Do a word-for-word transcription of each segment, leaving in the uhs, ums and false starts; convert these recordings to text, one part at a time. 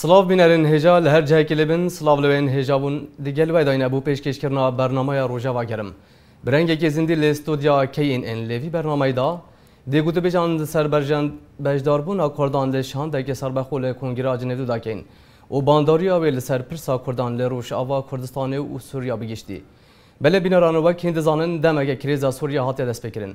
Silav bînerên hêja li her cihekî li bin, silav li wên hêja bûn. Digel we dayne bû pêşkêşkirina bernameya Rojava Germ. Bi rengekî zindî li stûdya K N N li vî bernameyê de dê gotûbêjan li ser berjand-, beşdarbûna Kurdan li şandeke serbexwe li Kongira Cinêvdû dakin û bandoriya wê li ser pirsa Kurdan li Rojava Kurdistanê û Sûriya bigiştî. Belê bîneran, wek hîn dizanin, demeke krêza Sûriya hatiye destpêkirin.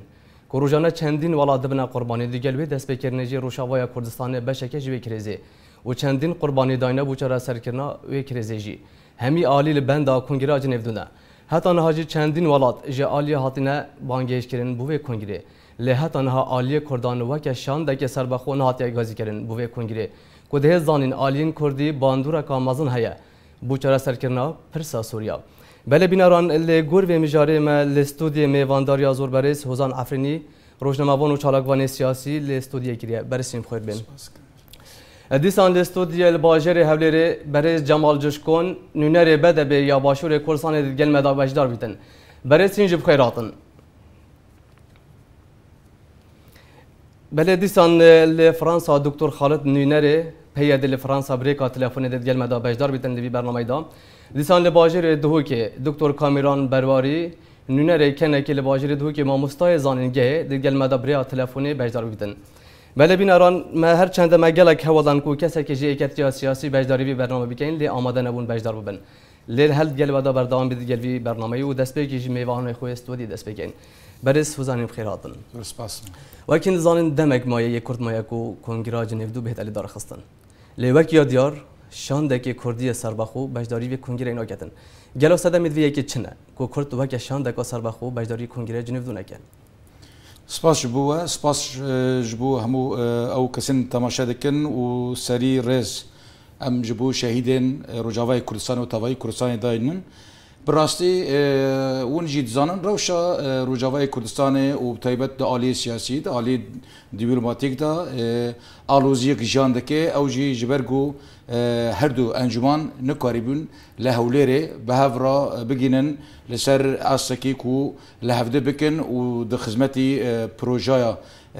Ku rojane çendîn welat dibine qurbanî, digel wê destpêkirinê jî Rojavaya Kurdistanê beşeke ji wê krêzê û çendîn qurbanî dayne bo çareserkirina wê krêzê jî. Hemî alî li benda Kongira Cinêvdû ne. Heta niha jî çendîn welat ji aliyê hatine bangehêjkirin bo vê kongrê. Lê heta niha aliyê Kurdan weke şandeke serbexwe nehatiye gazîkirin bo vê kongrê. Ku dihê zanîn aliyên Kurdî bandoreka mezin heye bo çareserkirina pirsa Sûriya. Belê bîneran, li gor vê mijarê me li stûdyê mêvandariya zorberêz Hozan Efrînî, rojnamevan û çalakvanê siyasî li stûdyê kiriye. Berêsîn bi xêr bên. Spas. E, dîsan li stûdyê li bajêrê Hewlêrê berêz Cemal Cişkon, nûnerê B D B'ê ya Başûrê Kurdistanê digel me de beşdar bîtin. Berêsîn ji bi xêr hatin. Belê dîsan, e, li Fransa Doktor Xalid Nûnerê, peyedê li Fransa bi rêka telefonê de digel me de beşdar bîtin li vî bernameyê de. Dîsan li bajêrê Duhokê Doktor Kamîran Berwarî, nûnerê kenekê li bajêrê Duhokê mamostayê zanîngehê digel me de bi rêya telefonê beşdar bîtin. Belê bîneran, me her çende me gelek hewadan ku kesekê ji yeketiya siyasî beşdarî vî bername bikeyin, lê amade nebûn beşdar bibin. Lê li hel gel we de berdewam bî digel vî bernameyê û destpêkî ji mêvanê xwe stûdî dest pê keyin. Berêz Hozanî bi xêr hatin. Spas. Wek hîn dizanin demek maye yê kurt maye ku Kongira Cinêvdû bihête lê darxistin. Lê wek ya diyar şandekê Kurdî yê serbexwe beşdarî vê kongreyê naketin. Gelo sedemê vê yekê çi ne ku Kurd weke şandeka serbexwe beşdarî Kongreyê Cinêvdû neke? Spas ji bo we, spas, e, ji bo hemû, e, ew kesên temaşe dikin û serî rêz em ji bo şehîdên, e, Rojavayê Kurdistanê û tevayî Kurdistanê daynin. Bi rastî, e, hûn jî dizanin rewşa, e, Rojavayê Kurdistanê û bi taybet di aliyê siyasî, di aliyê dîplomatîk de, e, aloziyek jiyan dike. Ew jî ji ber ku, e, her du encûman nikarîbûn li Hewlêrê bi hev re bigihînin li ser astekî ku li hevdî bikin û di xizmetî, e, projeya, e,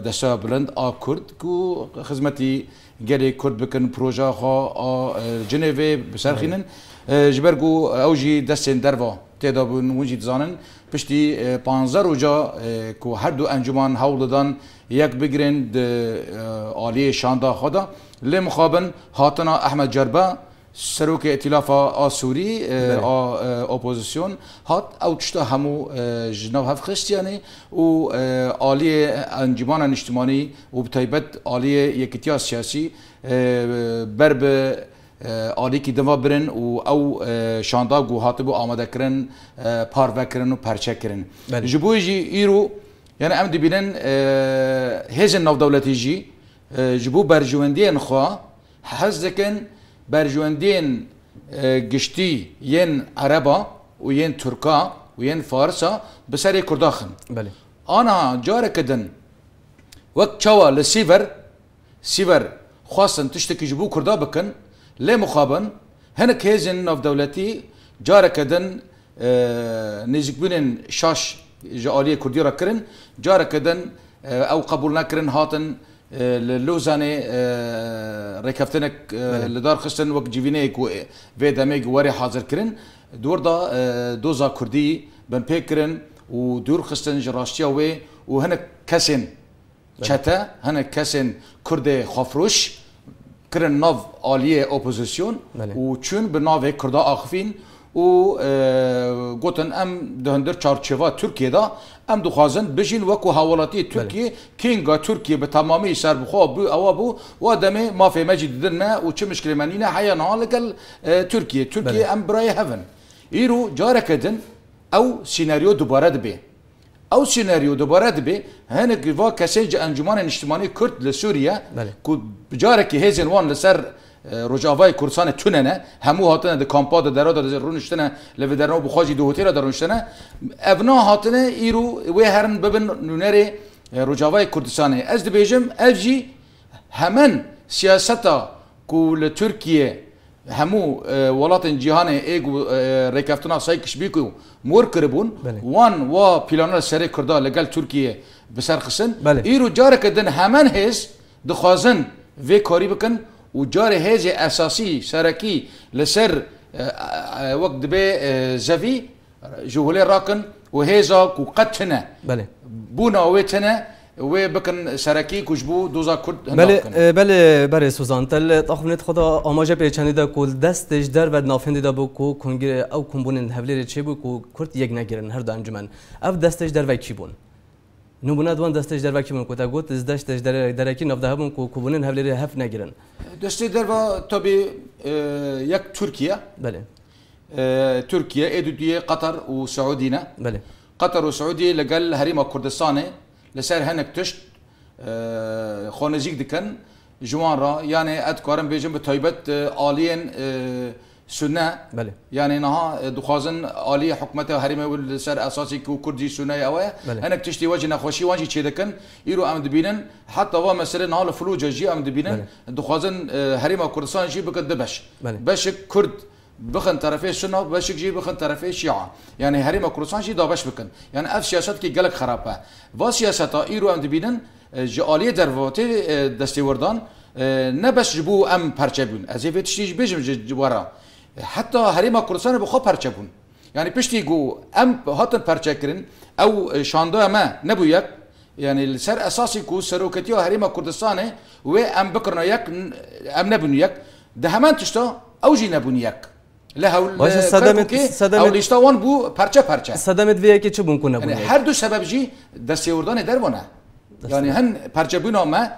Desteya Bilind a Kurd ku xizmetî gelê Kurd bikin, projeya xwe a, e, Cinêvê biserxînin. E, ji ber ku ew jî destên derva tê de bûn, hûn jî dizanin, piştî, e, panzdeh roja, e, ku her du encûman hewl didan yek bigirin di, e, aliyê şanda xwe de. Lê mixabin hatina Ehmed Cerbe, Serokê Îtîlafa a Sûrî, e, Belê. a, e, opozîsyon hat, ew tişta hemû, e, ji nav hev xistiyanê û, e, aliyê Encûmana Niştimanî û bi taybet aliyê Yekîtiya Siyasî, e, ber bi, e, alîkî din ve birin û ew, e, şanda ku hatibû amadekirin, e, parvekirin û perçekirin. Belê. Ji bo jî îro, yani em dibînin, e, hêzên navdewletî jî, e, ji bo berjewendiyên xwe hez dikin berjewendiyên, e, giştî yên Ereba û yên Tirka û yên Farisa bi serê Kurda xin. Belê. Aniha careke din wek çawa li Sîver, Sîver xwestin tiştekî ji bo Kurda bikin, lê mixabin hinek hêzên navdewletî careke din, e, nêzîkbûnên şaş ji aliyê Kurdî re kirin, careke din, e, ew qebûl nekirin, hatin, e, li Lozanê, e, rêkeftinek, e, Belê. li dar xistin wek civîneyê ku, e, vê demê werê hazir kirin. Di wir de, e, doza Kurdî binpê kirin û dûr xistin ji rastiya wê û hinek kesên Belê. çete, hinek kesên Kurdê xwefiroş kirin nav aliyê opozîsyon Belê. û çûn bi navê Kurda axifîn û, e, gotin, em di hundir çarçeva Tirkiyê de em dixwazin bijîn wekû hawwelatiyê Belê. Tirkiyê, kênga Tirkiye bi temamî serbixwe bû, ewa bû, wa demê mafê me jî didin me û çi mişkilê me nîne, heya niha li gel, e, Tirkiye. Tirkiye Belê. em birayê hev in. Îro careke din ew sînaryo dubare dibe. Ew sînaryo dubare dibe, hinek va kesên ji Encûmanê Niştimanî Kurd li Sûriye Belê. ku bi carekî hêzên wan li ser, e, Rojavayê Kurdistanê tune ne, hemû hatine di kampa de, dera de rûniştine, li vê dernew bi xwe jî di hotêla de rûniştine. Evna hatine îro wê herin bibin nûnerê, e, Rojavayê Kurdistanê. Ez dibêjim, ev jî hemen siyaseta ku li Tirkiye hemû, e, welatên cîhanê ê ku, e, rêkeftina Sykes-Picot mor kiribûn, Belê. wan wa plana li serê Kurda li gel Tirkiye bi ser xistin. Belê. Îro careke din hemen hêz dixwazin vê karî bikin û carê hêzê esasî, serekî li ser, e, e, wek dibê, e, zevî ji holê rakin û hêza ku qet tune Belê. bûna wê tune, wê bikin serekî ku ji bo doza Kurd hinda Belê, bikin. e, belê, berê Suzan, te li taxminêt xwe de amaje pê çendî de ku destê ji derve di navhêndî de bû ku kongre-, ew kombûnên hevlêrê çêbû ku Kurd yek negirin her du encûmen. Ev destê ji derve kî bûn? Nûbûna di wan destê ji derve kî bûn ku te got, destê ji dere-, derekî navdehe bûn ku kombûnên hevlêrê hev negirin. Destê derve tabî, e, yek Tirkiye. Belê. E, Tirkiye, ê dudiyê Qatar û Siûdî ne. Belê. Qatar û Siûdî li gel Herêma Kurdistanê li ser hinek tişt, e, xwe nêzîk dikin ji wan re. Yanê ez dikarim bêjim bi taybet, e, aliyên, e, Sunne. Belê. Yanê niha, e, dixwazin aliyê hikûmeta herêmê wê li ser esasê ku Kurd jî Sunne ye ew e. Belê. Hinek tiştê we jî nexweşî wan jî çêdikin. Îro em dibînin, heta va mesele niha li Filoce jî em dibînin. Belê. Dixwazin, e, Herêma Kurdistan jî bikin du beş. Belê. Beşik Kurd bixin terefê Sunna, beşik jî bixin terefê Şia. Yanî Herêma Kurdistan jî dabeş bikin. Yanî ev siyasetekî gelek xerab e. Va siyaseta îro em dibînin, e, ji aliyê dervatê, e, destêwerdan, e, ne bes ji bo em perçe bûn. Ez ê vê tiştî jî bêjim ji, ji we re. E, heta Herêma Kurdistanê bi xwe perçe bûn. Yanî piştî ku em hatin perçekirin, ew, e, şandeya me nebû yek. Yanî li ser esasî ku seroketiya Herêma Kurdistanê wê em bikirina yek, n-, em nebûn yek. Di heman tişta ew jî nebûn yek. Li hewl, Baş e, sedemê, Kerkûkê sedemê, ew lîsta wan bû perçe perçe. Sedemê vê yekê çi bûn ku nebûn Yanî yek? Her du sebeb jî destêwerdanê derve ne. Yanî hin perçebûna me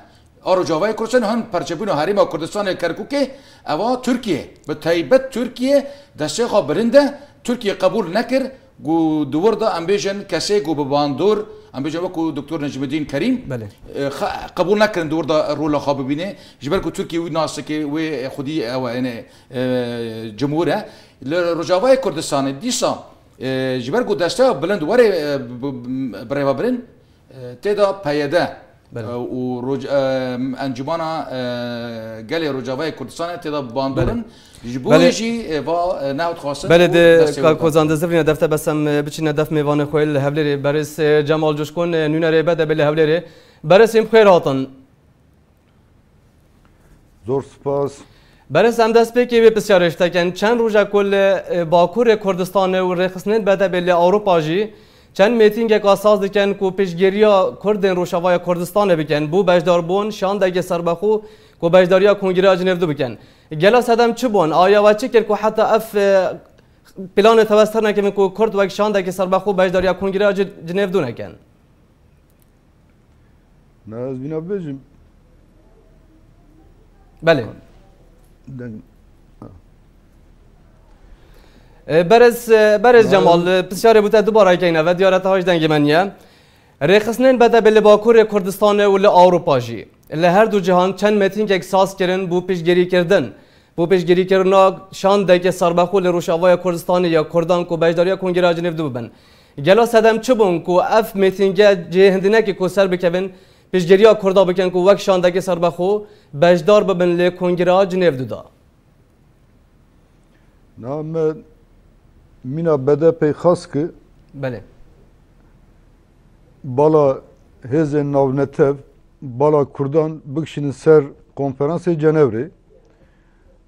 a Rojavayê Kurdistanê, hin perçebûna Herêma Kurdistanê li Kerkûkê, eva Tirkiye. Bi taybet Tirkiye destê xwe bilind e. Tirkiye qebûl nekir ku di wir de em bêjin kesê ku bi bandor, em bêjin wekû Doktor Necmedîn Kerîm, Belê. e, xe-, qebûl nekirin di wir de rola xwe bibîne. Ji ber ku Tirkiye wî nas dike, wê xwedî ew e, yanî, e, cumhur e. Li Rojavayê Kurdistanê dîsa, e, ji ber ku desteya bilind were, e, bi, bi, birêvebirin, e, tê de P Y D, Belê. e, û Roc-, e, Encûmana, e, Gelê Rojavayê Kurdistanê tê de bandor Belê. in. Ji bo Belê. wê jî, e, va, e, nehewt xwestin Belê û de destê Kak wê Kozan, dizivîne defte besem, e, biçîne def mêvanê xwe li Hevlêrê. Berêz, e, Cemal Coşkun, e, nûnerê B D B li Hevlêrê. Berêz, em xêr hatin. Zor spas. Berêz, em destpêkê vê pisyarê ji te kin. Çend roja ku li, e, Bakurê Kurdistanê û rêxistinên B D B li Ewropa jî çend mêtîngeka saz dikin ku piştgiriya Kurdên Rojavaya Kurdistanê bikin, bo beşdarbûn şandeke serbexwe ku beşdariya Kongreya Cinêv du bikin. Gelo sedem çi bûn? Aya we çi kir ku heta ev, e, planê te westir nekevin ku Kurd wek şandeke serbexwe beşdariya Kongreya Ci-, Cinêv du nekin? Na, ez vîna bêjim. Belê. Deng. E, berêz, e, berêz Cemal, e, pisyarê bo te dubara keyne ve, diyar e te haj dengê me niye. Rêxistinên B D B li Bakurê Kurdistanê û li Ewropa jî li her du cihan çend mêtîngek saz kirin bo piştgirîkirdin. Bo piştgirîkirina şandeke serbexwe li Rojavaya Kurdistanê ya Kurdan ku beşdariya Kongreya Cinêv du bibin. Gelo sedem çi bûn ku ev mêtînge cihê hindinekê ku ser bikevin, piştgiriya Kurda bikin ku wek şandeke serbexwe beşdar bibin li Kongreya Cinêv du de? Na me mîna B D P xas ki Belê. bala hêzên navnetev, bala Kurdan bikişînin ser konferansê Cenevre.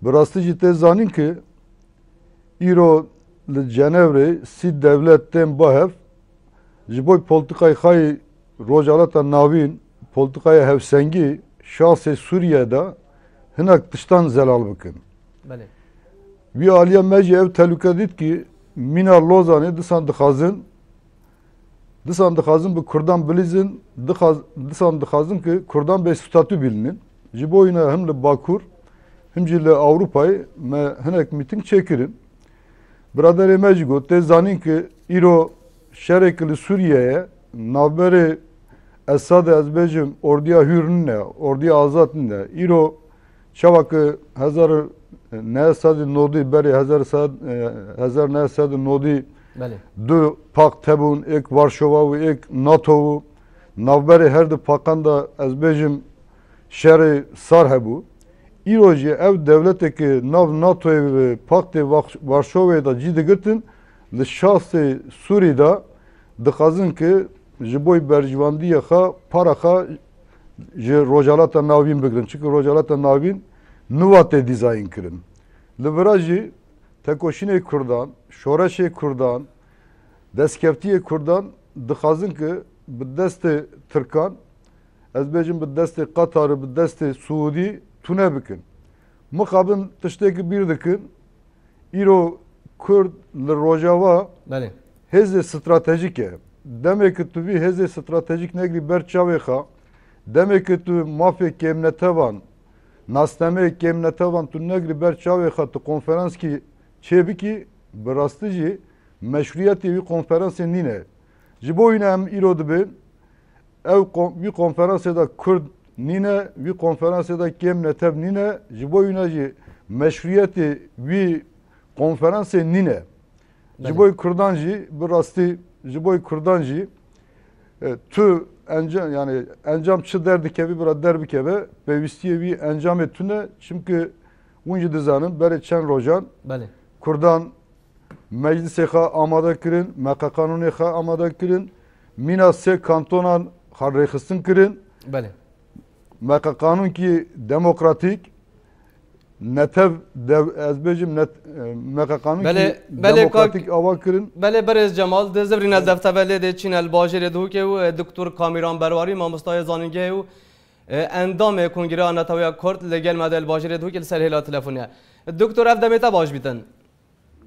Bi rastî jî tê zanîn ki îro li Cenevre sî dewlet tên ba hev, ji bo polîtîkayê xwe yê Rojhilata Navîn, polîtîkaya hevsengî, şansê Sûriye de hinek tiştan zelal bikin. Belê. Vî aliya me jî ev tehlûke dît ki mîna Lozanê disan dixwazin Disan dixwazin bi Kurdan bilîzin, dixwaz-, disan dixwazin ki Kurdan bê statû bilînin. Ji bo wîna him li Bakur, him jî li Ewropayê me hinek mîting çêkirin. Biraderê me jî got, tê zanîn ki îro şerê ki li Sûriye ye, navberê Esadê ez bêjim ordiya hür nîne, ordiya azad nîne. Îro Çawa ki hezar neh sed û nodî, berê hezar sed, e, hezar neh sed û nodî Belê. du pak tebûn, êk Varşova û êk NATO û navberê her du pakan de ez bêjim şerê sar hebû. Îro jî ev dewletê ki nav NATOyê ve paktê Vak-, Varşovê de cî digirtin, li şastê Sûrî de dixwazin ki ji bo berjivandiyê xwe, para xwe ji Rojhilata Navîn bigirin. Çunke Rojhilata Navîn Nuwa tê dîzayn kirin. Li vira jî tekoşînê Kurdan, şoreşê Kurdan, destkeftiyê Kurdan dixwazin ku bi destê Tirkan, ez bêjim bi destê Qatarê, bi destê Siûdî tune bikin. Mixabin tiştekî bîr dikin, îro Kurd li Rojava Belê. hêzê stratejîk e. Demê ku tu vî hêzê stratejîk negrî ber çavê xwe, demê ku tu mafê kêmnetevan, nasnameyê kêmnetevan tu negrî ber çavê xwe, tu konferanskî çêbikî, bi rastî jî meşrûyetê wî konferansê nîne. Ji bo wîne em îro dibên, ew kon-, wî konferansê de Kurd nîne, wî konferansê de kêm netev nîne, ji bo wîne jî meşrûyetê wî konferansê nîne. Ji Belê. bo Kurdan jî, bi rastî ji bo Kurdan jî, e, tu enca-, yani encam çi derdikevî bira derbikeve, pêwîstiyê wî encamê tune, çimkî hûn jî dizanin, berê çend rojan Belê. Kurdan meclisê xwe amade kirin, meqeqanûnê xwe amade kirin, mîna sê kantonan xwe rêxistin kirin. Belê. Meqeqanûnkî demokratîk, netev dev-, ez bêjim net-, e, meqeqanûnkî Belê, belê, demokratîk kak-, ava kirin. Belê, berêz Cemal, di zivrîne Belê. defteve lê dê çîne li bajêrê Duhokê û, e, Doktor Kamîran Berwarî, mamostayê zanîngehê û, e, endamê Kongireya Neteweya Kurd li gel me de li bajêrê Duhokê li ser hêla telefonê ye. Doktor, ev demê te baş bîtin.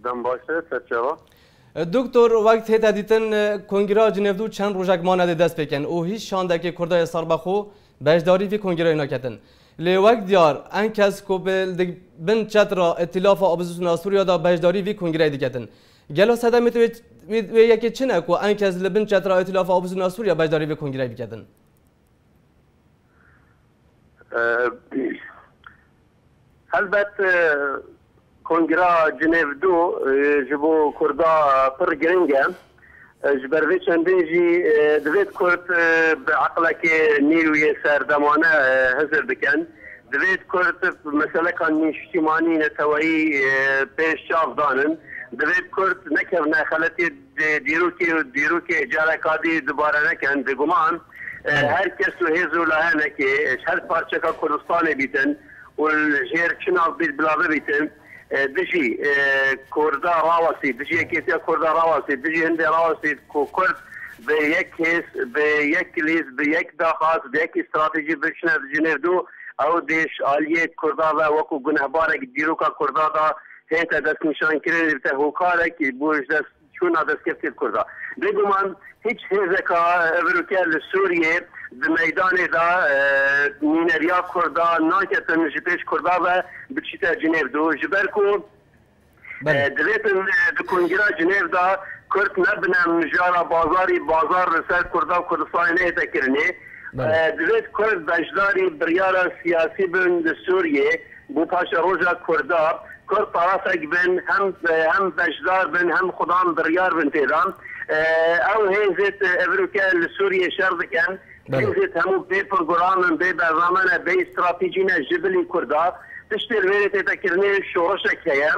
Dem baş e, serçava. E, Doktor, wek tête dîtin, e, Kongira Cinêvdû çend rojek mane dê dest pê kin û hîç şandekê Kurda yê serbexwe beşdarî vî kongireyê naketin. Lê wek diyar, en kes ku bi, di bin çetra Îtîlafa Opozîsyona Sûriya de beşdarî vî kongireyê diketin. Gelo sedemê wê, wê, wê yekê çi ne ku en kes li bin çetra Îtîlafa Opozîsyona Sûriya beşdarî vî kongireyê biketin? E, helbet, e, Kongira Cinêv du, e, ji bo Kurda pir giring e. E, ji ber vê çendê jî, e, divêt Kurd, e, bi eqlekê nî û yê serdemane, e, hizir bikin. Divêt Kurd meselekan nîştîmanî neteweyî, e, pêş çav danin. Divêt Kurd nekevne xeletê di dîrokê û dîrokê careka dî dubare nekin. Bêguman, e, Belê. her kes û hêz û layenekê, e, ji her parçeka Kurdistanê bîtin û li jêr çi navbîr bila bibîtin, e, dijî, e, Kurda rawestî, dijî yekêtiya Kurda rawestî, dijî hindê rawestî ku Kurd bi yek hêz, bi yek kilîz, bi yek daxwaz, bi yek stratejî biçine di Cinêvdû, ew dê ji aliyê Kurda ve wekû gunehbarek dîroka Kurda da hête destnîşankirin, bite hokarek bo ji dest çûna destkeftiyê Kurda. Bêguman hîç hêzeka evroke li Sûriyê di meydanê de, e, nûneriya Kurda naketin, ji pêş Kurda ve biçîte Cinêvdû. Ji ber ku, Belê. e, divêtin, e, di Kongira Cinêv de Kurd nebine mijara bazarî, bazar li ser Kurda û Kurdistanê nehête kirinê. Belê. E, divêt Kurd beşdarî biryara siyasî bin di Sûriyê. Bo paşeroja Kurda, Kurd tarafek bin, hem, hem beşdar bin, hem xudan biryar bin tê de. E, ew hêzêt evroke li Sûriyê şer dikin. Belê. Hêzêt hemû bê program in, bê bername ne, bê stratejî ne ji bilî Kurda. Tiştê li wêrê tête kirinê şoreşek heye.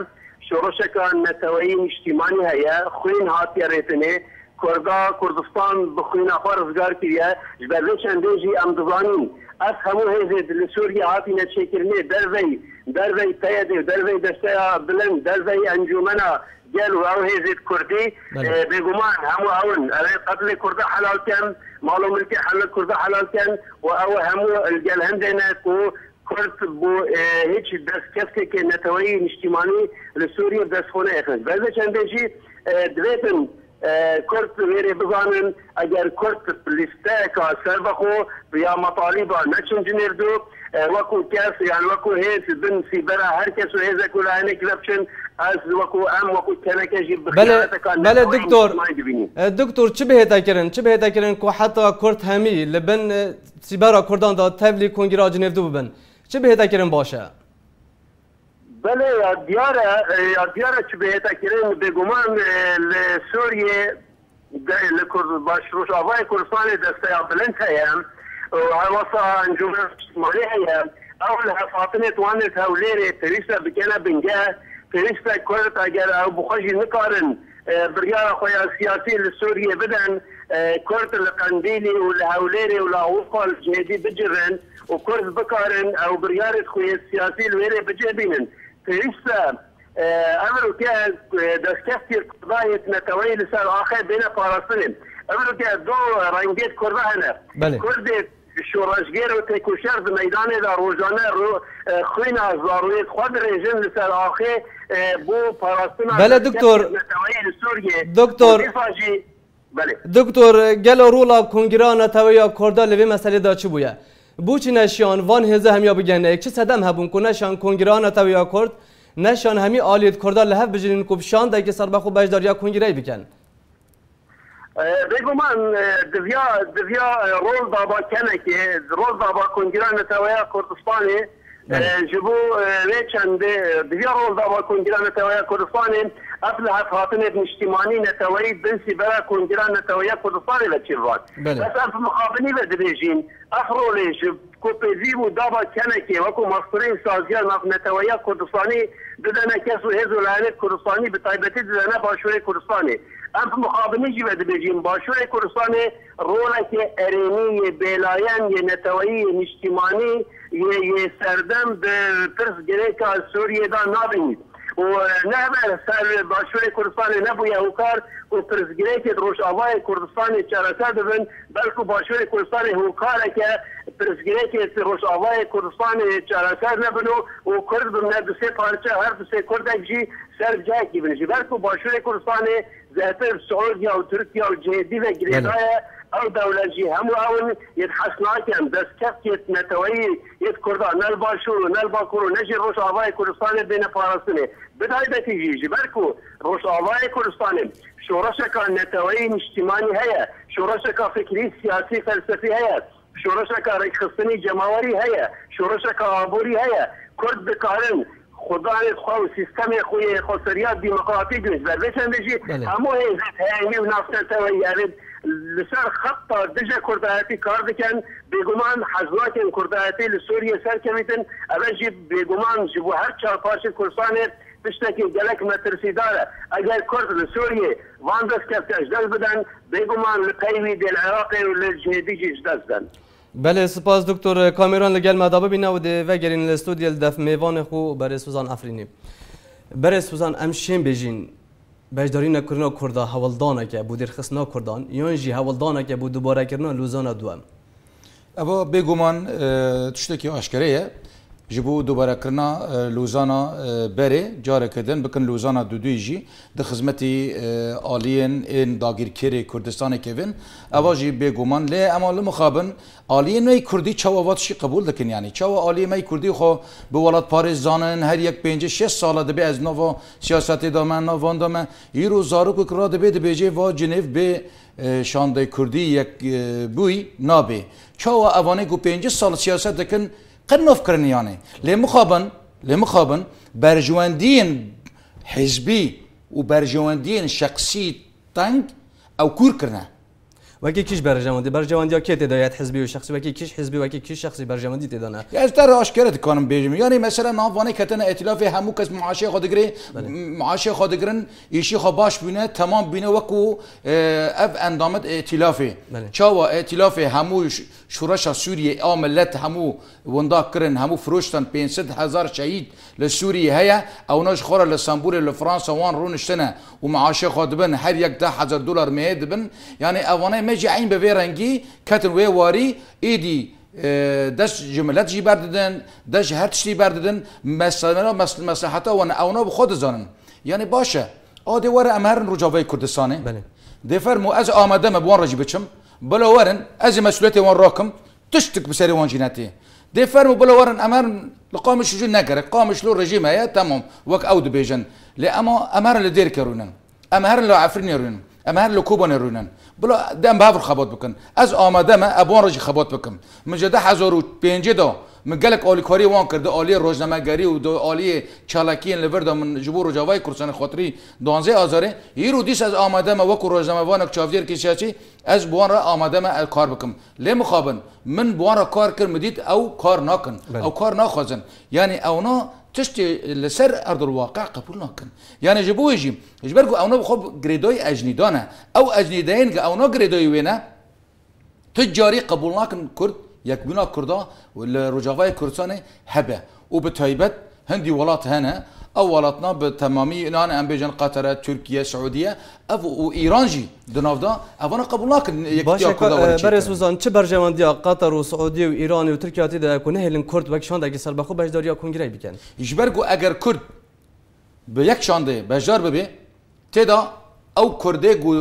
Şoreşeka neteweyî niştîmanî heye. Xwîn hatiye rêtinê. Kurda, Kurdistan bi xwîna xwe rizgar kiriye. Ji ber vê çendê jî em dizanîn, ev hemû hêzê di li Sûriyê hatine çêkirinê dervey, dervey P Y D û dervey Desteya Bilind, dervey Encûmena Gel û ew hêzê Kurdî, Belê. e, bêguman hemû ew in. Ew ê qetlê Kurda helal ken, mal û milkê hel-, Kurda helal ken û ew hemû li gel hindê ne ku Kurd bo, e, hîç destkefteke neteweyî niştîmanî li Sûriyê bi dest xwe neyexin. Ber vê çendê jî, e, divêtin, e, Kurd wêrê bizanin, eger Kurd lîsteyeka serbexwe ya metalîba neçin Cinêvdû, e, wekû kes, yani wekû hêz bin sîbera her kes û hêzek û layenek ve biçin, ez wekû em, wekû teneke jî bi Belê, xiyanatekan belê, neteweyî doktor. niştimanî dibînî. E, doktor, çi bihête kirin? Çi bihête kirin ku heta Kurd hemî li bin, e, sîbera Kurdan de tevlî Kongira Cinêvdû bibin? Çi bihête kirin baş e? Belê ya diyar e, e, ya diyar e çi bihête kirin, bêguman, e, li Sûriyê de, li Kurd-, baş Rojavayê Kurdistanê desteya bilind heye û hewasa encûmen niştimanî heye. Ew li hevhatinê di wan li Hewlêrê pêwîst e bikene bingeh, pêwîst e Kurd eger ew bi xwe jî nikarin, e, biryara xwe ya siyasî li Sûriyê bidin, e, Kurd li Qendîlî û li Hewlêrê û li Ewropa li cihêdî bicirin û Kurd bikarin ew biryarê xwe yê siyasî li wêrê bicih bînin. Pêwîst e, e, ev roke, e, destkeftiyê Kurda yê neteweyî li ser axê bêne parastinê. Ev roke du rengê Kurda hene. Belê. Kurdê şoreşgêr û têkoşer di meydanê de rojane ro-, e, xwîna zarokê xwe dirêjin li ser axê, e, bo parastina Belê, destkeftiyê doktor. neteweyî li Sûriyê. Doktor. Û dîsa jî Belê. Doktor, gelo rola Kongira Neteweya Kurda li vê meselê de çi bûye? Bo çi neşiyan van hêze hemiya bigehne yek? Çi sedem hebûn ku neşan Kongira Neteweya Kurd, neşan hemî aliyêt Kurda li hev bijînin ku bi şandekî serbexwe beşdariya Kongireyê bikin? E, bêguman, e, diviya, diviya, e, rol daba kenekê, rol daba Kongira Neteweya Kurdistanê, Belê. E, ji bo, e, vê çendê, e, diviya rol dava Kongira Neteweya Kurdistanê, ev li hev hatinê bi niştimanî neteweyî bin sîbera Kongira Neteweya Kurdistanê ve çêbibat. Belê. Bes ev mixabinî ve dibêjîn, ev rolê ji ku pêvî bû dava kenekê wekû mastirên saziya navneteweya Kurdistanî bidene kes û hêz û layenê Kurdistanî, bi taybetî didene Başûrê Kurdistanê. Em bi mixabinî jî ve dibêjîn, Başûrê Kurdistanê roleke erênî yê bêlayen, yê neteweyî, yê niştimanî, yê, yê serdem bi pirsgirêka Sûriyê de nabînît. Û, e, ne hebe ser Başûrê Kurdistanê nebûye hokar ku pirsgirêkê di Rojavayê Kurdistanê çareser bibin, belku Başûrê Kurdistanê hokareke pirsgirêkê di Rojavayê Kurdistanê çareser nebin û, û Kurd bimine du sê parçe, her du sê Kurdek jî ser cihekî bin. Ji ber ku Başûrê Kurdistanê zêdetir Siûdiya û Tirkiye û cihêdî ve Belê. girêdaye, ew dewlet jî hemû ew in yê hez nakin, destkeftiyê neteweyî yê Kurda ne li Başûr û ne li Bakur û ne jî Rojavayê Kurdistanê bêne parastinê. Bi taybetî jî ji ber ku Rojavayê Kurdistanê şoreşeka neteweyî niştimanî heye, şoreşeka fikrî, siyasî, felsefî heye, şoreşeka rêkxistinî cemawerî heye, şoreşeka aborî heye. Kurd dikarin xudanê xwe û sîstemê xwe yê xweseriya demokratîk li ber vê çendê jî Belê. hemû hêzên heyî û navneteweyî, yani li ser xetta dije kurdayetî kar dikin. Bêguman hez nakin kurdayetî li Sûriyê serkevîtin. Ev jî bêguman ji bo her çar parçeyên Kurdistanê tiştekî gelek metirsîdar e. Eger Kurd li Sûriyê van destkefte ji dest bidin, bêguman li pey wî dê li Iraqê û li cihêdî jî ji dest bidin. Belê, spas doktor. Kamîran li gel me de bibîne û dê vegerîn li studyo li def mêvanê xwe berêz Huzan Efrînî. Berêz Huzan, em şên bêjîn beşdarî nekirina Kurda hewldaneke bo dêrxistina Kurdan, yan jî hewldaneke bo dubarekirina Lozana duem? Eva bêguman, e, tiştekî aşkere ye. Ji bo dubarekirina, e, Lozana, e, berê, careke din bikin Lozana duduyê jî di xizmetî, e, aliyên ên dagîrkerê Kurdistanê kevin. Eva jî bêguman. Lê ema li mixabin aliyên me yê Kurdî çawa va tiştî qebûl dikin? Yanî çawa aliyê me yê Kurdî xwe bi welatparêz zanin, her yek pêncî şêst sala dibe ez nava siyasetê de me, nav van de me. Îro zarokek radibe dibêje va Cinêv bê, e, şandê Kurdî yek, e, bûyî nabê. Çawa evanê ku pêncî sal siyaset dikin, qet nav kirin yanê. Lê mixabin, lê mixabin berjewendiyên hizbî û berjewendiyên şexsî teng ew kûr kirine. Wekî kî ji berjewendî, berjewendiya kê tê de ye, hizbî û şexsî, wekî kî ji hizbî, wekî kî ji şexsî berjewendî tê de ne? Ya ez te re aşkere dikanim bêjim. Yanî mesela nav vanê ketine îtîlafê hemû kes maaşê xwe digirê, Belê. m-, maaşê xwe digirin, îşî xwe baş bîne, temam bîne wekû, e, ev endamet îtîlafê. Belê. Çawa îtîlafê hemû ş-, şoreşa Sûriyê, a millet hemû winda kirin, hemû firoştin, pênc sed hezar şehîd li Sûriyê heye, ewna ji xwe re li Stenbolê, li Fransa wan rûniştine û meaşê xwe dibin, her yek deh hezar dolar mehê dibin. Yanî evanê me jî eyn bi vê rengî ketin wê warî, êdî, e, dest ji milet jî berdidin, dest ji her tiştî berdidin, mesela mes-, mesleheta wan ewna bi xwe dizanin. Yanî baş e, a dê were em herin Rojavayê Kurdistanê. Belê. Dê fermo ez amade me bi wan re jî biçim, bila werin ez ê mesûliyetê wan rakim, tiştik bi serê wan jî netê. Dê fermo bila werin em herin li Qamişlo jî ne gerek. Qamişlo rejîm heye, temam. Wek ew dibêjin. Lê ema em herin li Dêrikê rûnin. Em herin li Efrînê rûnin. Em herin li Kobanê rûnin. Bila dem bi hev re xebat bikin. Ez amade me, ez bi wan re jî xebat bikim. Min ji du hezar û pêncê de min gelek alîkariyê wan kir, di aliyê rojnamegerî û di aliyê çalakiyên li vir de min ji bo Rojavayê Kurdistanê xatirî duwanzê Azarê. Îro dîsa ez amade me wekû rojnamevanek, çavdêrkê siyasî, ez bi wan re amade me, ez kar bikim. Lê mixabin, min bi wan re kar kir, min dît ew kar nakin. Belê. Ew kar naxwazin. Yanî ewna tiştê li ser erdil waqe qebûl nakin. Yani ji bo wê jî, ji ber ku ewna bi xwe girêdayî ecnîdan e, ew ecnîdeyên ku ewna girêdayî wê ne, tu carî qebûl nakin Kurd, yekbûna Kurda li Rojavayê Kurdistanê hebe. Û bi taybet hindî welat hene, ew welatna bi temamî, yani em bêjin Qatar e, Tirkiye, Siûdiye, ev û Îran jî di nav de, evana qebûl nakin yekîtiya Kurda were çêkirin. Berê Suzan, çi berjewendiya Qatar û Siûdiye û Îranê û Tirkiye tê de ku nehêlin Kurd wek şandekî serbexwe beşdariya kongreyê bikin? Ji ber ku eger Kurd bi yek şandê beşdar bibe, tê de ew Kurdê ku,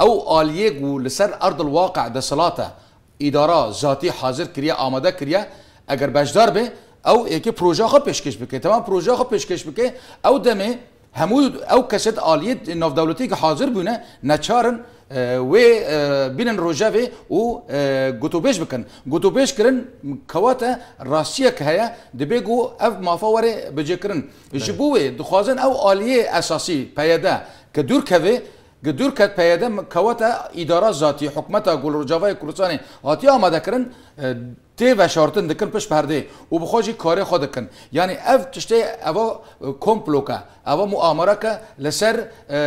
ew aliyê ku li ser erdil waqe desthilata, îdara zatî hazir kiriye, amade kiriye, eger beşdar be, ew êkê projeya xwe pêşkêş bike. Temam projeya xwe pêşkêş bike, ew demê hemû ew kesê di aliyê navdewletî ku hazir bûne, neçar in, e, wê, e, bînin rojevê û, e, gotûbêj bikin. Gotûbêj kirin kewate rastiyek heye, dibê ku ev mafa were bicêkirin. Ji Belê. bo wê dixwazin ew aliyê esasî, P Y D, ke dûr keve, ke dûr ket P Y D kewate îdara zatî, hikûmeta ku li Rojavayê Kurdistanê hatiye amadekirin, e, tê veşartin dikin pişt perdê û bi xwe jî karê xwe dikin. Yanî ev tiştê eva, e, komploke, eva muamereke li ser, e,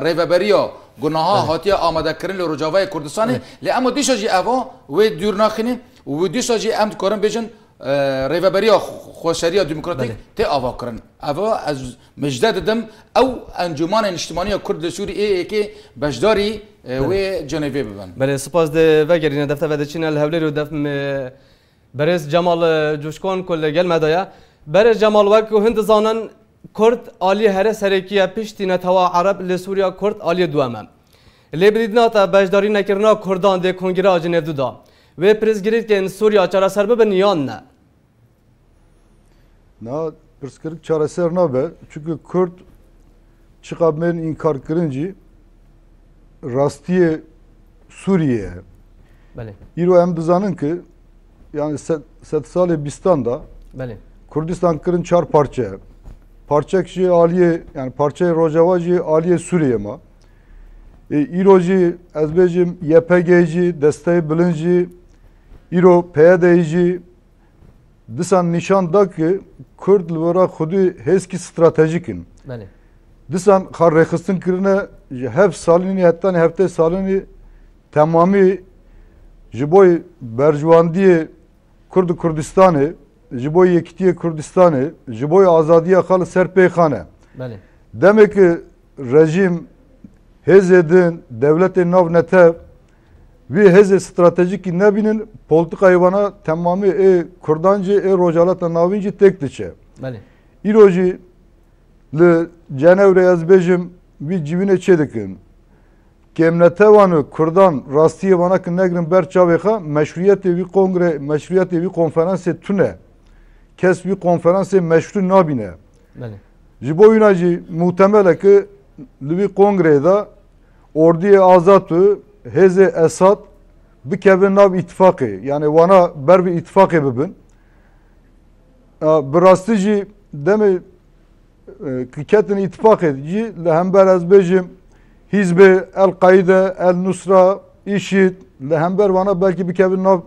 rêveberiya ku niha Belê. hatiye amadekirin li Rojavayê Kurdistanê. Belê. Lê ema dîsa jî eva wê dûr naxîne û wê dîsa jî em dikarin bêjin, e, rêveberiya xwe-, xweseriya demokratîk Belê. tê avakirin. Eva ez mijde didim ew Encûmanê Niştimanî ya Kurd li Sûrî, ê ê kê, beşdarî, e, Belê. wê Cenevê bibin. Belê, spas, dê vegerîne, defte vediçîne li Hewlêr û def me berêz Cemal, e, Coşkon ku li gel me de ye. Berêz Cemal, wek ku hin dizanin, Kurd aliyê here serekî ye, piştî netewa Ereb li Sûriya Kurd aliyê duwem e. Lê bi dîtina te beşdarî nekirina Kurdan dê Kongira Cinêv du da, wê pirsgirêkên Sûriya çareser bibin yan ne? Na pirsgirêk çareser nabe. Çunku Kurd çiqa bên înkar kirin jî rastiyê Sûriyê ye. Belê. Îro em dizanin ki, yani se-, sed salê bîstan da Belê. Kurdistan kirin çar parçe. Parçek jî aliyê, yani parçeyê Rojava jî aliyê Sûriyê ma. E, îro jî ez bêjim Y P G jî, Desteyê Bilind jî, îro P Y D jî, disan nîşan da ki Kurd li wera xwedî hêzkî stratejîk in. Belê. Disan xwe rêxistin kirine, ji hev salînî hetanî heftê salînî temamî ji bo berjwendiyê Kurd û Kurdistanê, ji bo yekîtiyê Kurdistanê, ji bo azadiya xwe li ser pê xane. Belê. Demê ki rejîm, hêzê din, dewletê navnetew, vî hêzê stratejîkî nebînin, polîtîkayê vana temamî ê Kurdan jî, ê Rojhilata Navîn jî têk diçe. Belê. Îro jî li Cenewrê ez bêjim, vî civînê çê dikin. Kêmnetewan û Kurdan rastiyê vana ki negirin ber çavê xwe, meşrûyetê vî kongre, meşrûyetê vî konferansê tune. Kes vî konferansê meşrû nabîne. Belê. Ji bo wîna jî muhtemel e ki li vî kongreyê de ordiyê Azad û hêzê Esad bikevin nav îtifaqê. Yani wana ber bi îtifaqê bibin. A, bi rastî jî demê, e, ki ketin îtifaqê jî li hember ez bêjim hîzbê El Qaîde, El Nusra, îşîd li hember vana belkî bikevin nav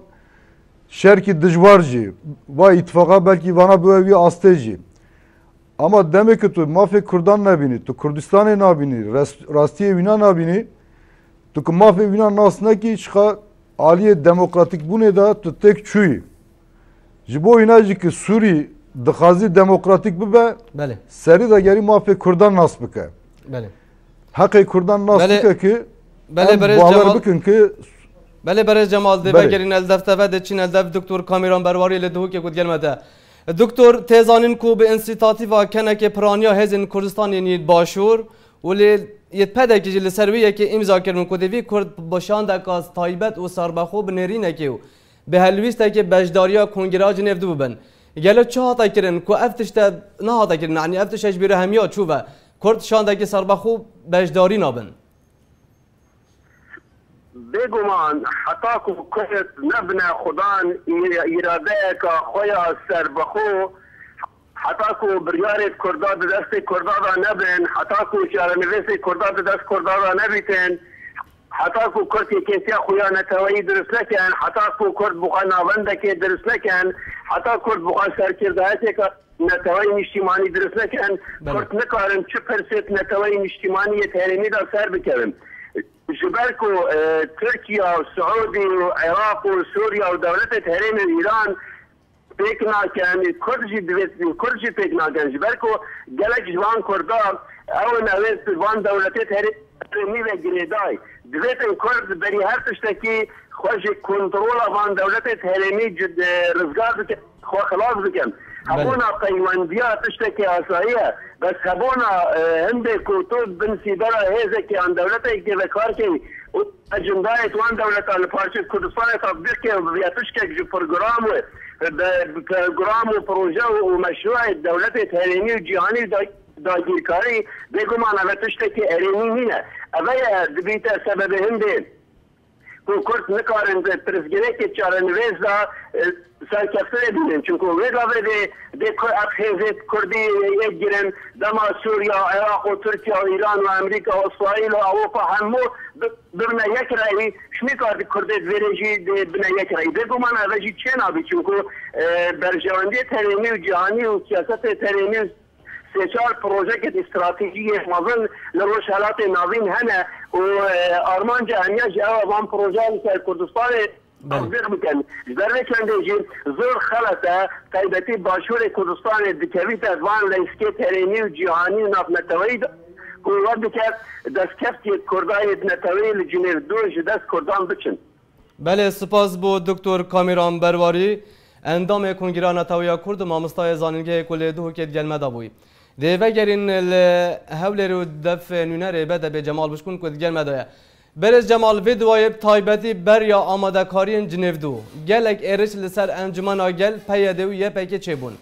şerkî dijwar jî. Va îtifaqa belkî vana bibe wî astê jî. Ama demê ki tu mafê Kurdan nebînî, tu Kurdistanê nabînî, res-, rastiyê wîna nabînî, tu ki mafê wîna nas nekî, çiqa aliyê demokratîkbûnê de tu têk çûyî. Ji bo wîna jî ki Sûrî dixwazî demokratîk bibe, Belê. serî de gerî mafê Kurdan nas bike. Belê. Heqê Kurdan nas Belê. bike ki Belê, em berêz bawer Cemal. bikin ki Belê, berêz Cemal, dê Belê. vegerîne li defteve de çîne li dev Doktor Kamîran Berwarî li Duhokê ku digel me de. Doktor, tê zanîn ku bi însîtatîfa kenekê piraniya hêzên Kurdistanê yên yê Başûr û lê yê pedekî jî li ser wê yekê îmza kirin ku divî Kurd bi şandeka taybet û serbexwe bi nêrînekê û bi helwîstekê beşdariya Kongira Cinêv du bibin. Gelo çi hate kirin ku ev tişte nehate kirin? Yanî ev tişte ji bîra hemiya çû ve Kurd şandekî serbexwe beşdarî nabin? Bêguman heta ku Kurd nebine xudan î-, îradeyeka xwe ya serbixwe, heta ku biryarê Kurda di destê Kurda de nebin, heta ku çarenivîsê Kurda di dest Kurda de nebîtin, heta ku Kurd yekêtiya xwe ya neteweyî dirust nekin, heta ku Kurd bi xwe navendekê dirust nekin, heta Kurd bi xwe serkirdayetêka neteweyê niştîmanî dirust nekin, Belê. Kurd nikarin çi pirsêt neteweyê niştîmanî yê herêmî de ser bikevin. Ji ber ku, e, Tirkiye û Siûdî û Iraq û Sûriye û dewletê herêmê û Îran pêk nakin, Kurd jî divê, Kurd jî pêk nakin. Ji ber ku gelek ji van Kurda, ew in, ew ê van dewletê herêmî ve girêdayî. Divêtin Kurd berî her tiştekî xwe ji kontrola van dewletê herêmî cid-, rizgar bikin, xwe xilas bikin. Belê. Hebûna peywendiya tiştekî asayî ye. Bes hebûna, e, hindê ku tu bin sîbera hêzekê an dewleteke ve kar key û ecindayê wan dewletan li parçeyê Kurdistanê tatbîq ke bi vê tiştek ji program û, bi, bi program û proje û, û meşrûyê dewletê herêmî û cîhanî da-, dagîrkarî, bêguman ev tiştekî erênî nîne. Ev ye dibîte sebebê hindê ku Kurd nikarin di pirsgirêkê çarenivêz de, e, serkeftinê bînin. Çunku wê gavê dê, dê ku ev hêzê Kurdî yek girin, dema Sûriya, Iraq û Tirkiye û Îran û Amerîka û Îsraîl û Ewropa hemû bi-, bibine yek reyî, şmîka di Kurdê di vê rê jî dê bine yek reyî. Bêguman ev jî çê nabî, çunku, e, berjewendiyê herêmî û cîhanî û siyasetê herêmî û sê çar projekê stratejî yê mezin li Rojhelatê Navîn hene û, e, armanca em ya jî ew e van projeyan li ser Kurdistanê Belê. Tasdîq bikin. Ji ber vê çendê jî zor xelet e, taybetî Başûrê Kurdistanê dikevîte van leyskê herêmî û cîhanî û navneteweyî de ku we dike destkeftiyê Kurda yê neteweyî li Cinêv du ji dest Kurdan biçin. Belê, spas bo Doktor Kamîran Berwarî, endamê Kongira Neteweya Kurd û mamostayê zanîngehê ku li Duhokê di gel me de bûyî. Dê vegerîn li Hewlêrê û def nûnerê B D B Cemal Bişkûn ku di gel me de ye. Berêz Cemal, vê duwayê bi taybetî beriya amadekariyên Cinêv du, gelek êrîş li ser Encûmena Gel, P Y D û Y P G çêbûn.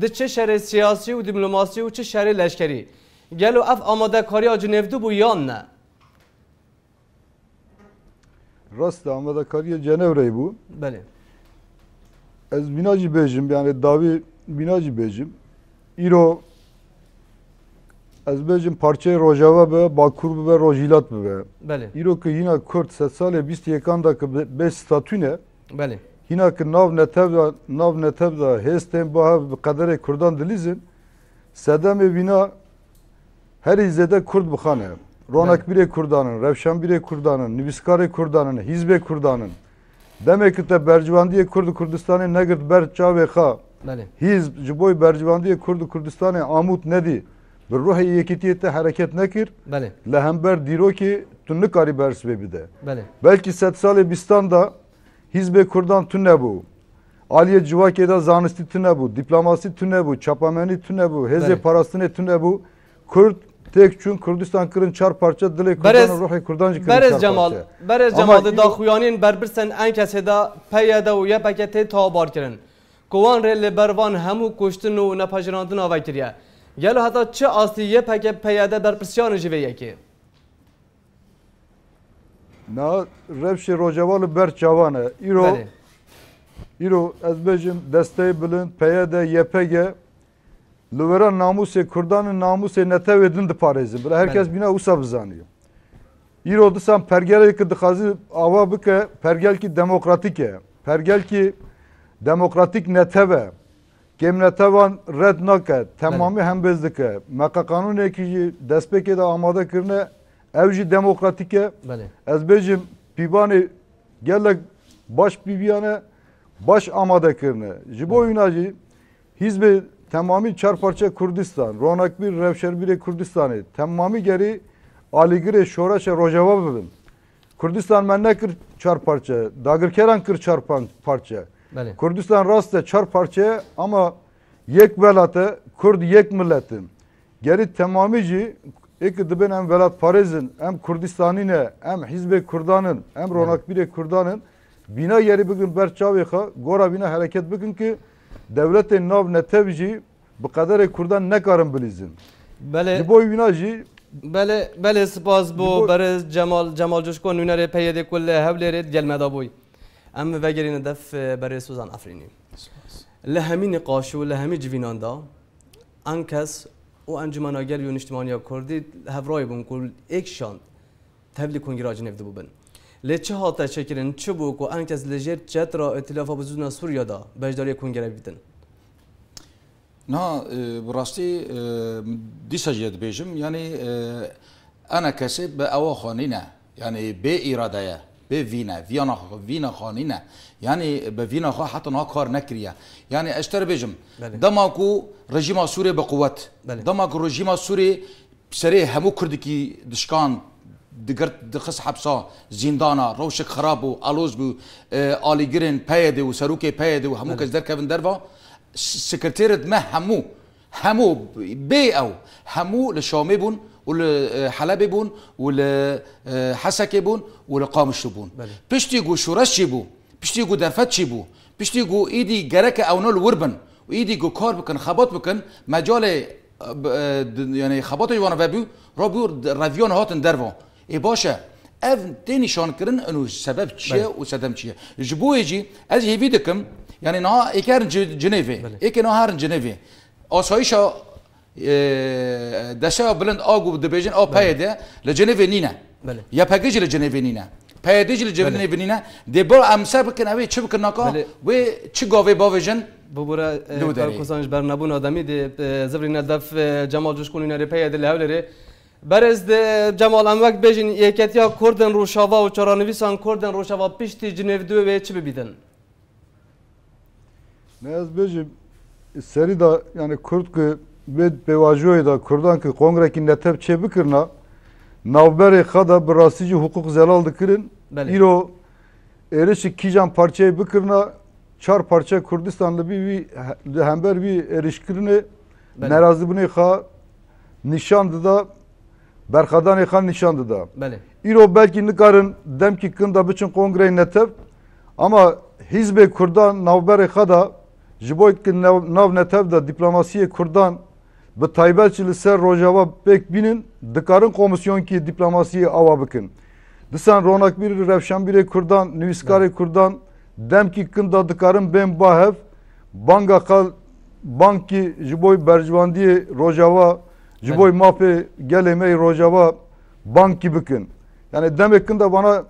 Di çi şerê siyasî û dîplomasî û çi şerê leşkerî? Gelo ev amadekariya Cinêv du bû yan ne? Rast e, amadekariya Cenewreyê bû. Belê. Ez vîna jî bêjim, yani dawî vîna jî bêjim. Îro ez bêjim parçeyê Rojava bibe, Bakur bibe, Rojhilat bibe. Belê. Îro ki hîna Kurd sed salê bîst û yekan da ki bê, bê statû ne. Belê. Hîna ki nav netev da, nav netev da hêz tên biha bi qederê Kurdan dilîzin. Sedemê vîna herî zêde Kurd bixane. Ronakbîrê Kurdan in, rewşenbîrê Kurdan in, nivîskarê Kurdan in, hîzbê Kurdan in. Demê ki te bercivandiyê Kurd û Kurdistanê negirt ber çavê xwe, Belê. Hîzb ji bo bercivandiyê Kurd û Kurdistanê amût nedî, bi ruhê yekîtiyê te hereket nekir, Belê. Li hember dîrokê tu nikarî bersivê bide. Belê. Belkî sed salê bîstan de hîzbê Kurdan tune bû. Aliyê civakê de zanistî tune bû, dîplomasî tune bû, çapamenî tune bû, hêzê Belê. Parastinê tune bû. Kurd têk çûn, Kurdistan kirin çar parçe, dilê Kurdan Berêz, û ruhê Kurdan jî kirin Berêz çar Cemal, parçe. Berêz Ama Cemal, di îro daxuyaniyên berpirsên enkesê de P Y D û Y P G tê tawabar kirin. Ku wan rê li ber van hemû kuştin û nepejirandina vekiriye. Gelo heta çi astî Y P G P Y D berpirsiyar in ji vê yekê? Na rewşê Rojava li ber çavan e. Îro, Belê. Îro ez bêjim desteyê bilind, P Y D, Y P G, li wera namûsê Kurdan û namûsê netewê din diparêzin. Bila her Belê. Kes bîna wisa bizaniyo. Îro disan pergelê ki dixwazi ava bike, pergelkî demokratîk e. Pergelkî demokratîk netev e. Kêmnetevan red nake, temamî Belê. Hembêz dike. Me qe qanûnekî jî destpêkê de amade kirine, ew jî demokratîk e. Belê. Ez bêjim pîvanê gelek baş pîviyane, baş amade kirine. Ji bo Belê. Wîna jî hîzbê temamî çar parçe Kurdistan, ronakbîr, rewşenbîrê Kurdistanê, temamî gerî alîgirê şoreşa Rojava bibin. Kurdistan me nekir çar parçe, dagirkeran kir çar pan-, parçe. Belê. Kurdistan rast e çar parçe ye ama yek welat e, Kurd yek millet in. Gerî temamî jî ê ki dibên em welatparêz in, em Kurdistanî ne, em hîzbê Kurdan in, em Belê. Ronakbîrê Kurdan in, bîna gerî bigirin ber çavê xwe, gora bîna hereket bikin ki dewletên nav netev jî bi qederê Kurdan nekarin bilîzin. Belê. Ji bo wîna jî Belê, belê, spas bo Ji bo berêz Cemal, Cemal Coşko, nûnerê P Y D ku li Hewlêrê di gel me de bûy. Em vegerîne def, e, berêz Sozan Efrînî. Spas. Li hemî niqaş û li hemî civînan de enkes û Encûmena Gel û Niştimaniya Kurdî hevrayî bûn ku êk şand tevlî Kongira Cinêv de bûbin. Lê çi hate çêkirin, çi bû ku enkes li jêr çetra Îtîlafa Bizûna Sûriya de beşdariyê kongre bitin? Na, e, bi rastî, e, dîsa jî dibêjim, yanî, e, ena kesê bi ewa xwe nîne. Yanî bê îrade ye, bê vîn e, viyana xwe, vîna xwe nîne. Yanî bi vîna xwe heta niha kar nekiriye. Yanî ez ji te re bêjim, Belê. dema ku rejîma Sûrê bi quwet, Belê. dema ku rejîma Sûrê serê hemû Kurdikî dişkan, digirt, dixist hepsa, zîndana, rewşek xirab bû, aloz bû, e, alîgirên P Y D û serokê P Y D û hemû Belê. kes derkevin derva, s-, sekreterê me hemû, hemû bê ew, hemû li Şamê bûn û li, e, Helebê bûn û li, e, Hesekê bûn û li Qamişlo bûn. Belê. Piştî ku şoreş çêbû, piştî ku derfet çêbû, piştî ku îdî gereke ewna li wir bin û îdî ku kar bikin, xebat bikin, mecalê, e, b-, e, di-, yanî xebatê wan vebû, rabû reviyan hatin derva. Ê baş e, ev tê nîşankirin û sebeb çi ye Belê. û sedem çi ye? Ji bo yê jî ez hêvî dikim, yanî niha êkê herin Ci-, Cinêvê, Belê. êkê niha herin Cinêvê. Asayişa, e, desteya bilind a ku dibêjin a Belê. P Y D li Cinêvê nîne. Belê. Y P G jî li Cinêvê nîne. P Y D jî li Belê. Cinêvê nîne. Dê bo em ser bikin, ew ê çi bikin naka? Belê. Wê çi gavê bavêjin? Bibûre, e, Li wê derê. Kar Kozan ji ber nebûna demî dê, e, zivrîne def, e, Cemal Coşkun nûnerê P Y D li Hewlêrê. Berêz de Cemal, em wek bêjin yeketiya Kurdên Rojava û çaranivîsan Kurdên Rojava piştî Cinêv du wê çi bibîtin? Ne ez bêjim, serî de, yani Kurd ki vê pêvajoyê de Kurdan ki kongrekî netev çê bikirina, navberê xwe de bi rastî jî hiqûq zelal dikirin. Belê. Îro êrişî kîjan parçeyê bikirina, çar parçe Kurdistan li bî wî, li hember wî êrişkirinê Belê. nerazîbûnê xwe nîşan dida, berxwedanê xwe nîşan dida. Belê. Îro belkî nikarin demkî kin de biçin kongreyê netev, ama hîzbê Kurdan navberê xwe de ji bo ki nav, nav netev de dîplomasiyê Kurdan bi taybet jî li ser Rojava pêk bînin, dikarin komisyonkî dîplomasiyê awa bikin. Disan ronakbîr, rewşenbîrê Kurdan, nivîskarê Kurdan demkî kin de dikarin bên ba hev, banga xwe, bangkî ji bo berjwendiyê Rojava, ji bo Belê. mafê gelê me yê Rojava bangkî bikin. Yani demê kin de vana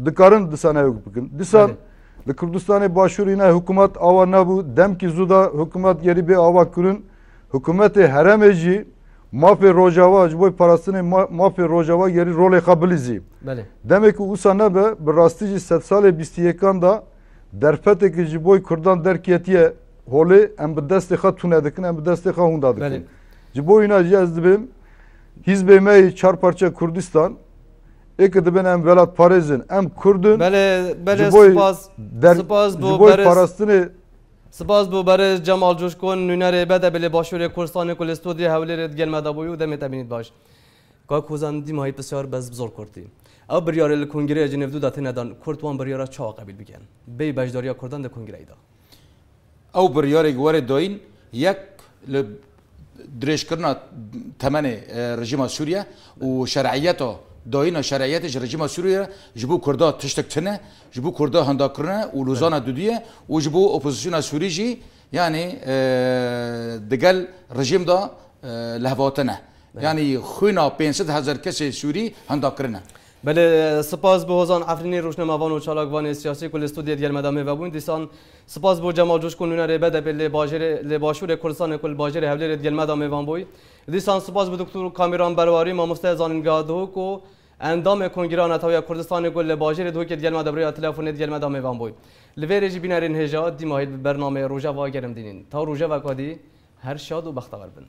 dikarin disan ew bikin. Disan Belê. li Kurdistanê Başûrî ne hikûmet awa nebû, demkî zû de hikûmet gerî bê awa kirin. Hikûmetê herêmê jî mafê Rojava, ji bo parastinê ma-, mafê Rojava gerî rolê xwe bilîzî. Belê. Demê ku wisa nebe, bi rastî jî sedsalê bîst û yekan de derfetêkî ji bo Kurdan derketiye holê, em bi destê xwe tune dikin, em bi destê xwe hûnda dikin. Belê. Ji bo wîna jî ez dibêm, hîzbê me yê çar parçe Kurdistan, ê ki dibên em welatparêz in, em Kurd in, Belê, belê, ji bo spas, der-, spas ji bo bo berêz parastinê Spas bo berêz Cemal Coşkun, nûnerê B D P lê Başûrê Kurdistanê ku li stûdyoya Hewlêrê digel me de bûyî û demê te bînît baş. Kak Hozan, dîmahî pisyar, bes bi zor kurtî. Ew biryarê li Kongreyê Cinêv du de têne dan, Kurd wan biryara çawa qebîl bikin? Bêyî beşdariya Kurdan di Kongreyê de. Ew biryarê ku were dayîn, yek li dirêjkirina temenê, e, rejîma Sûriye û şer'iyeta, dayîna şer'iyetê ji rejîma Sûriye ji bo Kurda tiştek tune, ji bo Kurda hindakirine û lozana duduye û ji bo opozisyona Sûrî jî, yanî, e, digel rejîm de, e, lehvatine. Belê. Yanî xwîna pênc sed hezar kesê Sûrî hindakirine. Belê, spas bi Hozan Efrînî, rojnamevan û çalakvanê siyasî ku li stûdyê digel me de mêve bûn. Dîsan spas bo Cemal Coşkun, nûnerê B D P lê bajêrê, lê Başûrê Kurdistanê ku li bajêrê Hewlêrê digel me de mêvan bûyî. Dîsan spas bo Doktor Kamîran Berwarî, mamoste zanîngeha Duhok û endamê Kongreya Netewiya Kurdistanê ku li bajêrê Duhokê digel me de bi rêya telefonê digel me de mêvan bûyî. Li vê rê jî bînerên hêja, dîmahî bi bernameyê Rojava germ dînîn. Ta rojeveka dî, her şad û bextewer bin.